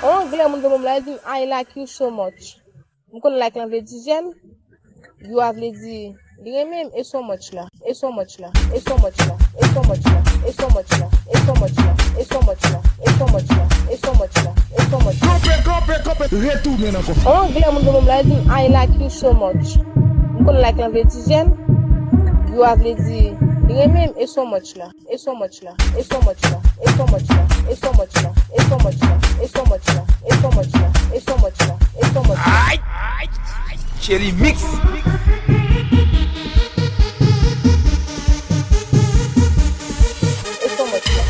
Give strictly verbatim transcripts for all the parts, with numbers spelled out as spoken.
On anglè moun vle ban m la, li di m, "I like you so much." M konn like lan vle di j'aime. You a vle di li renmen m, e so much la. E so much la. E so much la. E so much la. E so much la. E so much la. E so much la. E so much la. E so much la. E so much la. Kanpe, kanpe, kanpe. Retounen ankò. On anglè moun vle ban m la, li di m, "I like you so much." M konn like lan vle di j'aime. You a vle di li renmen m, e so much la. E so much la. E so much la. E so much la. E so much la. E so much la. E so much la. E so much la. E so much la. E so much la. Ay! Chéri Mix. E so much la.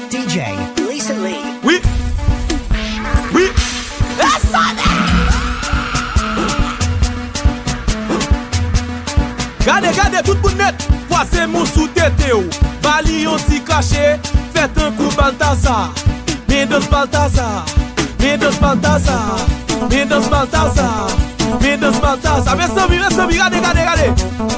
D J Lisa Lee. Wi. Wi. Gade, gade, tout moun nèt. Pwase moun sou tete w. Ba li yon ti kache. Fè tankou Baltazar. Men dans Baltazar. Men dans Baltazar. Men dans Baltazar. Men dans Baltazar. Mezanmi, mezanmi, gade, gade, gade.